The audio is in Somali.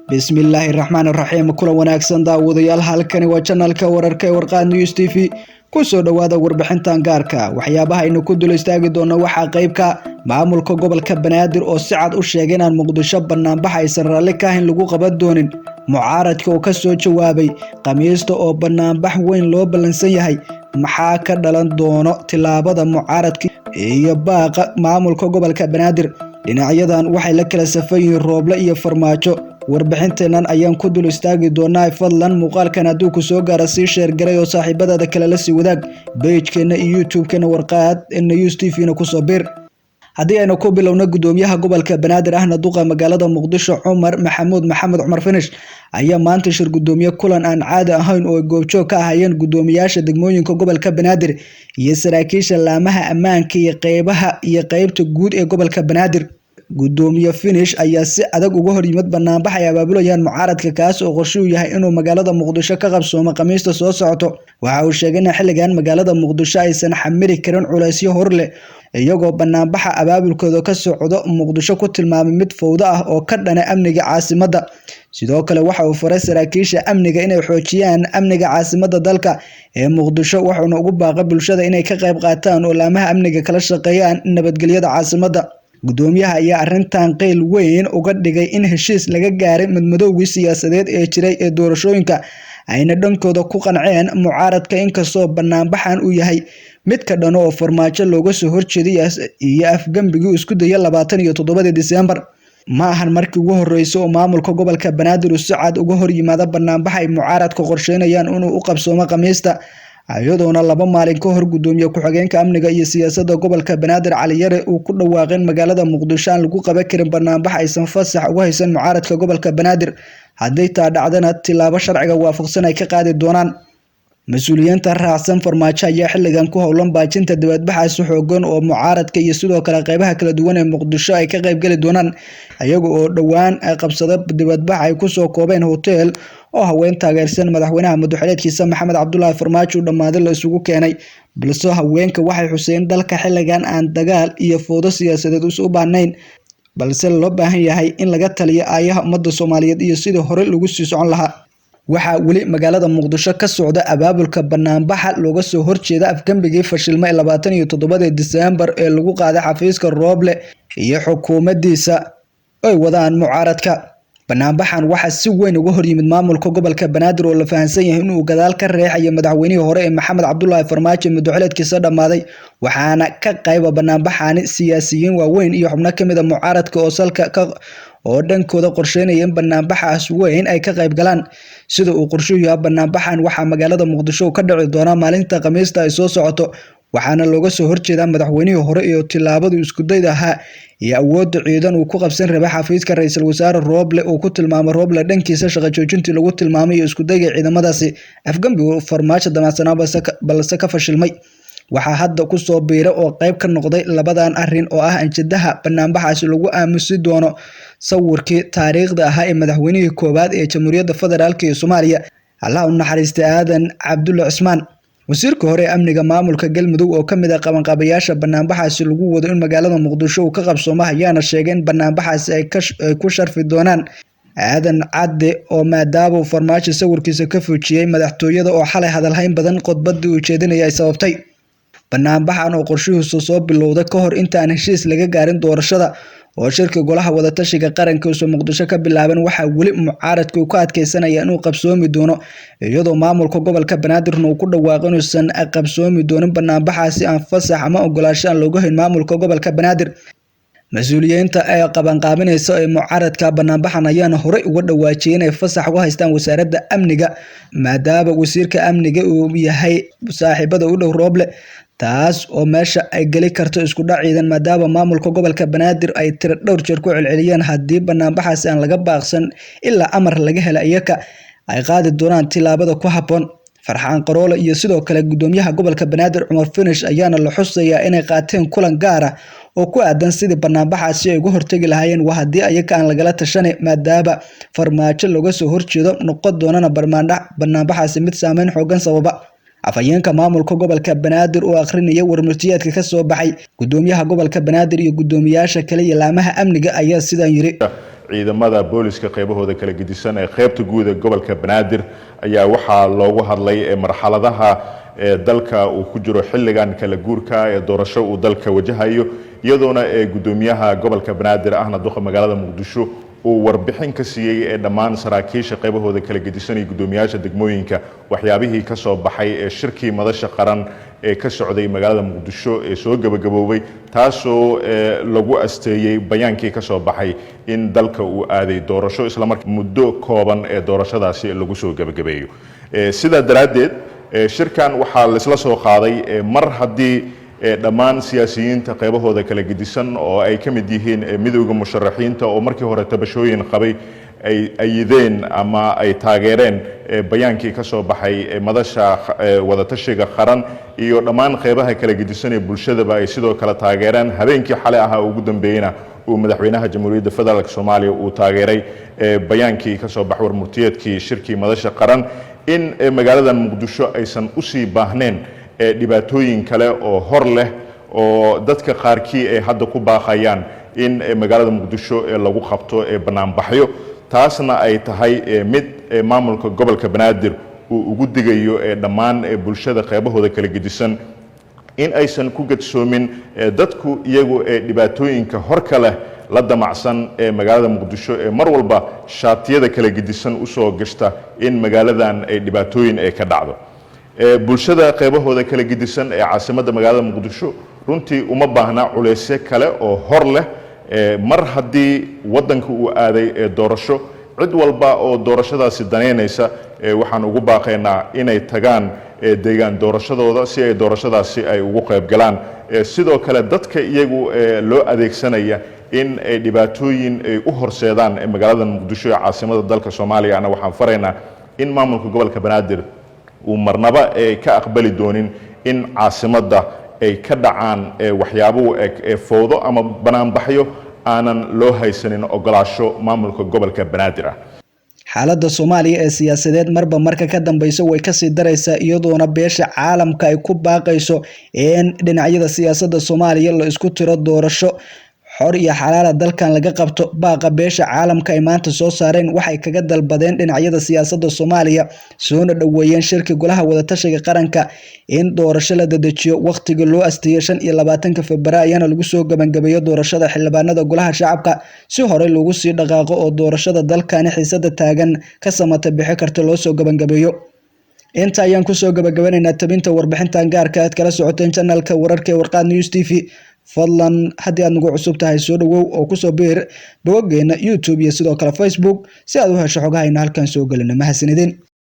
Bismillaahi raxmaan raxiim. Kulan wanaagsan daawadayaal, halkani waa janalka wararka ee Warqaad News TV. Kusoo dhowaada warbixintan gaarka. Waxyaabaha aynu ku dul istaagi doono waxaa qeybka maamulka gobolka Banaadir oo si cad u sheegay inaan Muqdisho banaanbax aysan raalli ka ahayn lagu qaban doonin, mucaaradka oo ka soo jawaabay Khamiista oo banaanbax weyn loo ballansan yahay, maxaa ka dhalan doono tillaabada mucaaradka iyo baaqa maamulka gobolka Banaadir. Dhinacyadan waxay la kala safan yihiin Rooble iyo Farmaajo. Warbixinteennan ayaan ku dul istaagi doonaa. Fadlan muuqaalkan hadduu ku soo gaara, sii share garay oo saaxiibadaada kale la sii wadaag. Page-keenna iyo YouTube-keena Warqaad News TV-na kusoo bir. Haddii aynu ku bilowno, gudoomiyaha gobolka Banaadir ahna duqa magaalada Muqdisho Cumar Maxamuud Maxamed Cumar Finish ayaa maanta shir gudoomiye kulan aan caadi ahayn oo ay goobjoog ka ahayeen gudoomiyaasha degmooyinka gobolka Banaadir iyo saraakiisha laamaha ammaanka iyo qeybaha iyo qeybta guud ee gobolka Banaadir. Gudoomiye Finish ayaa si adag uga hor yimid banaanbax ay abaabulayaan mucaaradka, kaas oo qorshe u yahay inuu magaalada Muqdisho ka qabsoomo Khamiista soo socoto. Waxa uu sheegay in xilligan magaalada Muqdisho aysan xamili karin culaysyo hor leh, iyagoo banaanbaxa abaabulkooda ka socdo Muqdisho ku tilmaamay mid fowdo ah oo ka dhana amniga caasimadda. Sidoo kale waxa uu faray saraakiisha amniga inay xoojiyaan amniga caasimadda dalka ee Muqdisho, wuxuuna ugu baaqay bulshada inay ka qayb qaataan oo laamaha amniga kala shaqeeyaan nabadgelyada caasimadda. Gudoomiyaha ayaa arrintan qeyl weyn uga dhigay in heshiis laga gaaray madmadowgii siyaasadeed ee jiray ee doorashooyinka, ayna dhankooda ku qanceen mucaaradka, inkastoo banaanbaxan uu yahay mid ka dhan oo Farmaajo looga soo horjeeday iyo afgambigii isku dayay 27-dii Diseembar. Ma ahan markii ugu horreysay oo maamulka gobolka Banaadir uu si cad uga hor yimaado banaanbax ay mucaaradka qorsheynayaan inuu u qabsoomo Khamiista, iyadoona 2 maalin ka hor gudoomiye ku-xigeenka amniga iyo siyaasadda gobolka Banaadir Cali Yare uu ku dhawaaqay in magaalada Muqdisho aan lagu qaban karin banaanbax aysan fasax uga haysan mucaaradka gobolka Banaadir, hadday taa dhacdana tilaabo sharciga waafaqsan ay ka qaadi doonaan. Mas-uuliyiinta raacsan Farmaajo ayaa xilligan ku howlan baajinta dibadbaxaasi xoogan oo mucaaradka iyo sidoo kale qeybaha kala duwan ee Muqdisho ay ka qaybgeli doonaan, iyaga oo dhowaan qabsada dibadbax ay kusoo koobeen hotel oo haween taageersan madaxweynaha madaxweyneedkiisa Maxamed Cabdulaahi Farmaajo uu dhammaaday la isugu keenay. Balse haweenka waxay xuseen dalka xilligan aan dagaal iyo fowdo siyaasadeed u baahnayn, balse loo baahan yahay in laga taliyo aayaha ummadda Soomaaliyeed iyo sidii hore lagu sii socon lahaa. Waxaa weli magaalada Muqdisho ka socda abaabulka banaanbaxa looga soo horjeeda afgambigii fashilmay 27-dii Diseembar ee lagu qaaday xafiiska Rooble iyo xukuumaddiisa ay wadaan mucaaradka. Banaanbaxan waxaa si weyn uga hor yimid maamulka gobolka Banaadir oo la fahansan yahay inuu gadaal ka reexayo madaxweynihii hore ee Maxamed Cabdulaahi Farmaajo muddo xileedkiisa dhammaaday, waxaana ka qayba banaanbaxani siyaasiyiin waaweyn iyo xubno ka mid a mucaaradka oo salka ka oo dhankooda qorsheynaya in banaanbaxaas weyn ay ka qayb galaan. Sida uu qorshuhu yahay, banaanbaxan waxaa magaalada Muqdisho ka dhici doona maalinta Khamiista ay soo socoto, waxaana looga soo horjeedaa madaxweynihii hore iyo tillaabadu iskudayda ahaa iyo awoodda ciidan uu ku qabsan rabay xafiiska ra-iisul wasaare Rooble, uu ku tilmaamay Rooble dhankiisa shaqo joojintii lagu tilmaamay iyo iskudayga ciidamadaasi afgambi uu Farmaajo damacsanaa balse ka fashilmay. Waxaa hadda kusoo biiray oo qayb ka noqday labadan arrin oo ah anjadaha banaanbaxaasi lagu aamusi doono sawirkii taariikhda ahaa ee madaxweynihii koowaad ee Jamhuuriyadda Federaalk ee Soomaaliya, Allah u naxariistay, Aadan Cabdulle Cismaan. Wasiirka hore ee amniga maamulka Galmudug oo ka mid ah qabanqaabayaasha banaanbaxaasi lagu wado in magaalada Muqdisho uu ka qabsoomo ayaana sheegay in banaanbaxaasi ay ku sharfi doonaan Aadan Cadde, oo maadaama uu Farmaajo sawirkiisa ka fujiyey madaxtooyada oo xalay hadalhayn badan khudbadii uu jeedinayay ay sababtay. Banaanbaxan oo qorshihiisu soo bilowday ka hor intaan heshiis laga gaarin doorashada oo shirka golaha wadatashiga qaranka uusan Muqdisho ka bilaaban, waxaa weli mucaaradka uu ku adkeysanaya inuu qabsoomi doono, iyadoo maamulka gobolka Banaadirna uu ku dhawaaqay inuusan qabsoomi doonin banaanbaxaasi aan fasax ama ogolaansho aan looga hayn maamulka gobolka Banaadir. Mas-uuliyiinta ee qabanqaabinaysa ee mucaaradka banaanbaxan ayaana horey uga dhawaajiyay inay fasax uga haystaan wasaaradda amniga, maadaama wasiirka amniga uu yahay saaxiibada u dhow Rooble, taas oo meesha ay geli karto isku dhac ciidan, maadaama maamulka gobolka Banaadir ay tiro dhowr jeer ku celceliyeen haddii banaanbaxaasi aan laga baaqsan ilaa amar laga hela iyaka ay qaadi doonaan tillaabada ku habboon. Farxaan Qaroole iyo sidoo kale gudoomiyaha gobolka Banaadir Cumar Finish ayaana la xusayaa inay qaateen kulan gaar ah oo ku aadan sidii banaanbaxaasi ay uga hortegi lahaayeen, waa haddii ayaga aan lagala tashanay, maadaama Farmaajo looga soo horjeedo noqon doonana banaanbaxaasi mid saameyn xoogan sababa. Afhayeenka maamulka gobolka Banaadir oo akhrinaya warmurtiyeedka ka soo baxay gudoomiyaha gobolka Banaadir iyo gudoomiyaasha kale iyo laamaha amniga ayaa sidaan yiri: ciidamada booliska qeybahooda kala gedisan ee qeybta guud ee gobolka Banaadir ayaa waxaa loogu hadlay marxaladaha dalka uu ku jiro xilligan kala guurka ee doorasho uu dalka wajahayo, iyadoona gudoomiyaha gobolka Banaadir ahna duqa magaalada Muqdisho uu warbixin ka siiyey ee dhammaan saraakiisha qeybahooda kala gedisan iyo gudoomiyaasha degmooyinka waxyaabihii ka soo baxay ee shirkii madasha qaran ee ka socday magaalada Muqdisho ee soo gabagaboobay, taasoo lagu asteeyey bayaankii ka soo baxay in dalka uu aaday doorasho isla markaa muddo kooban ee doorashadaasi lagu soo gabagabeeyo. Sidaa daraaddeed shirkan waxaa laisla soo qaaday mar haddii dhammaan siyaasiyiinta qeybahooda kala gedisan oo ay ka mid yihiin midowda musharaxiinta oo markii hore tabashooyin qabay ay ayideen ama ay taageereen bayaankii ka soo baxay madasha wadatashiga qaran, iyo dhammaan qeybaha kala gedisan ee bulshadaba ay sidoo kale taageereen. Habeenkii xalay ahaa ugu dambeeyeyna uu madaxweynaha Jamhuuriyadda Federaalk Soomaaliya uu taageeray bayaankii ka soo baxay warmurtiyeedkii shirkii madasha qaran, in magaalada Muqdisho aysan usii baahneen dhibaatooyin kale oo hor leh oo dadka qaarkii ay hadda ku baaqayaan in magaalada Muqdisho lagu qabto banaanbaxyo, taasna ay tahay mid maamulka gobolka Banaadir uu ugu digayo dhammaan bulshada qeybahooda kala gedisan in aysan ku gadsoomin dadku iyagu ee dhibaatooyinka hor kale la damacsan ee magaalada Muqdisho ee mar walba shaatiyada kala gedisan usoo gashta in magaaladan ay dhibaatooyin ay ka dhacdo. Bulshada qeybahooda kala gedisan ee caasimadda magaalada Muqdisho runtii uma baahna culeysyo kale oo hor leh. Mar haddii waddanka uu aaday ee doorasho, cid walba oo doorashadaasi danaynaysa waxaan ugu baaqaynaa inay tagaan deegaan doorashadooda si ay doorashadaasi ay ugu qayb galaan. Sidoo kale dadka iyagu loo adeegsanaya in ay dhibaatooyin ay u horseedaan magaalada Muqdisho ee caasimada dalka Soomaaliya ana waxaan faraynaa in maamulka gobolka Banaadir uu marnaba ka aqbali doonin in caasimadda ay ka dhacaan waxyaabo eg ee fowdo ama banaanbaxyo aanan loo haysanin ogolaasho maamulka gobolka Banaadir ah. Xaaladda Soomaaliya ee siyaasadeed marba marka ka dambeysa way kasii daraysaa, iyadoona beesha caalamka ay ku baaqayso in dhinacyada siyaasadda Soomaaliya la isku tiro, doorasho xor iyo xalaala dalkan laga qabto. Baaqa beesha caalamka ay maanta soo saareen waxay kaga dalbadeen dhinacyada siyaasadda Soomaaliya, soona dhoweeyeen shirki golaha wadatashiga qaranka, in doorasho la dedejiyo waqtigii loo asteeyay 25 Febraayo lagu soo gabagabeeyo doorashada xildhibaanada golaha shacabka, si horey loogu sii dhaqaaqo oo doorashada dalkani xiisada taagan ka samata bixi karta loo soo gabagabeeyo. Inta ayaan kusoo gabagabanaynaa tabinta warbixintan gaarka aad kala socoteen channelka wararka ee Warqaad News TV. Fadlan haddii aad nagu cusub tahay soo dhawow oo kusoo biir bogaggeena YouTube iyo sidoo kale Facebook si aad u hesho xogahayna halkan soo gelino. Mahadsanidin.